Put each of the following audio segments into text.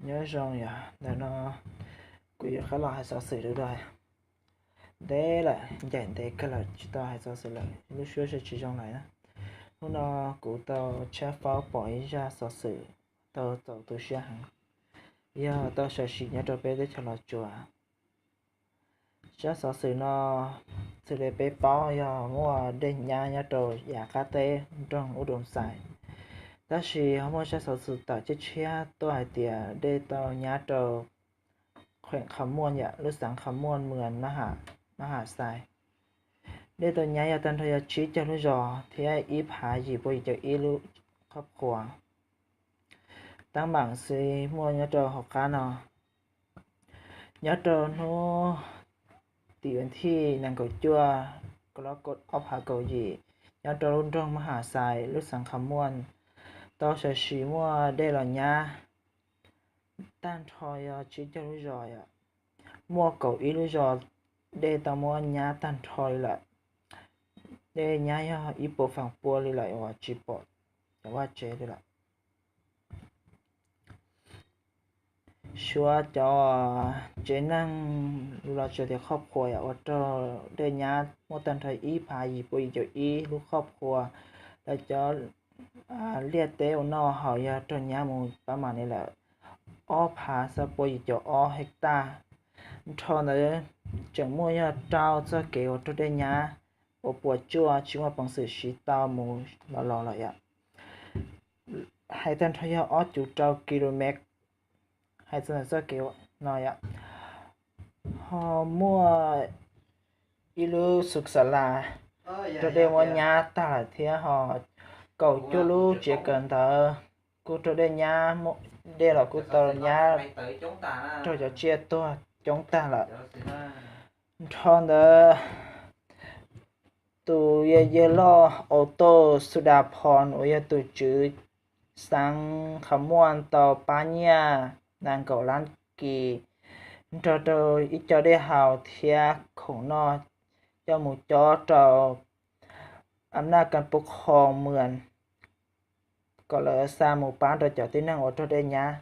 Nyob zoo yom, ntawm no kuv yuav qab los hais xov xwm dua. Ntev lawm, ncaim ntev kawg lawm tsis tau hais xov xwm lawm, lub suab saib tsis zoo lawm na. Hnub no kuv tau tshawb fawb pom ib zaj xov xwm tau txaus tu siab heev, yog tau sam sim nyob rau peb teb chaws Los Tsuas. Sab xov xwm no, xws li peb paub yog muaj dej nyab nyob rau yav qab teb nroog Ub Doo Xais, tab sis ho muaj sab xov xwm tawm tshiab tshiab tuaj hais tias dej tau nyab rau kheem Qhov Muaj yom, lub xeev Qhov Muaj, mwm Mab Has Xais. Dej tau nyab yog tag nrho yog tsib caug lub zos thiab ib phav yim pua yim caum ib lub qhov qhua. Teeb meem xws muaj nyob rau hauv qab no. Nyob rau hnub tim vas thij nees nkaum cuaj, ob phav kaum yim, nyob rau lub nroog Mab Has Xais, lub xeev Qhov Muaj, tau sam sim muaj dej los nyab tag nrho yog tsib caug lub zos yom. Muaj kaum ib lub zos dej tau muab nyab tag nrho li lawm. Dej nyab yog ib puas feem pua li lawm uas tsis pom cov vaj tsev li lawm. Suav cov tsev neeg los tsis tias qhov qhua yom, uas raug dej nyab muab tag nrho ib phav yim pua yim caum ib lub qhov qhua. Lawv cov liaj teb ua noj haus yog raug nyab mus pab mam li lawm ob phav xya pua yim caum ob hecta. Nrho ntawd tseem muaj yog rau txoj kev uas raug dej nyab uas puas tsuaj tsis muaj peev xwm siv tau mus los los lawm yom. Hais tag nrho yog ob cuv rau ki lo mev, hais txog ntawm txoj kev no yom. Ho muaj ib lub xu xa las raug dej muab nyab tag lawm thiab ho kaum cuaj lub tsev kawm ntawv kuj raug dej nyab, dej los kuj tau nyab raug cov tsiaj tuag coob tag lawm. Nrho ntawd tus yawg loj Auto Sudaphon uas yog tus tswv xeev Qhov Muaj tau pab nyiaj nees nkaum lab kis nrog rau ib co dej haus thiab khoom noj coj mus cob rau Am Naj Kas Pub Khoo Mws kom lawv xa mus pab rau cov tib neeg uas raug dej nyab.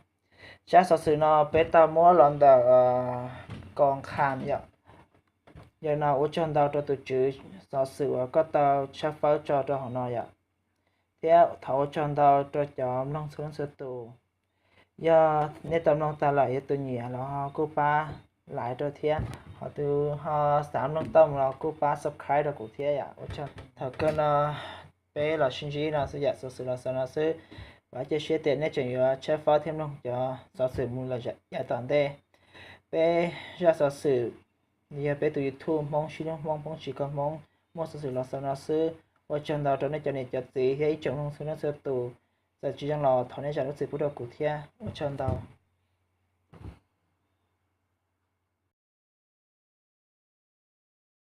Sab xov xwm no peb tau muab los ntawm Kos Kham yom. Yog no ua tsaug ntau rau tus tswv xov xwm uas koj tau tshawb fawb tso rau hauv no yom. Thiab thov ua tsaug ntau rau cov mloog txhua leej txhua tus. Yog nej tau mloog tag lawm yog tus nyiam los ho kuj pab like rau thiab, ho tus ho xav mloog tau los kuj pab subscribe rau kuv thiab yom. Ua tsaug. Thaum kawg no peb los sib ntsib no xwb yom, xov xwm los xaus no xwb. Vam thiab cia siab tias nej tseem yuav tshawb fawb thiab mloog cov xov xwm mus lawm yav tom ntej. Peb zaj xov xwm yog peb tus YouTube Hmoob Sib Hlub Hmoob Hmoob Tsis Kho Hmoob muaj xov xwm los xaus no xwb. Ua tsaug ntau rau nej cov niam cov txiv thiab ib tsoom mloog txhua leej txhua tus. Txawm tsis zoo los thov nej zam lub txim pub rau kuv thiab. Ua tsaug ntau.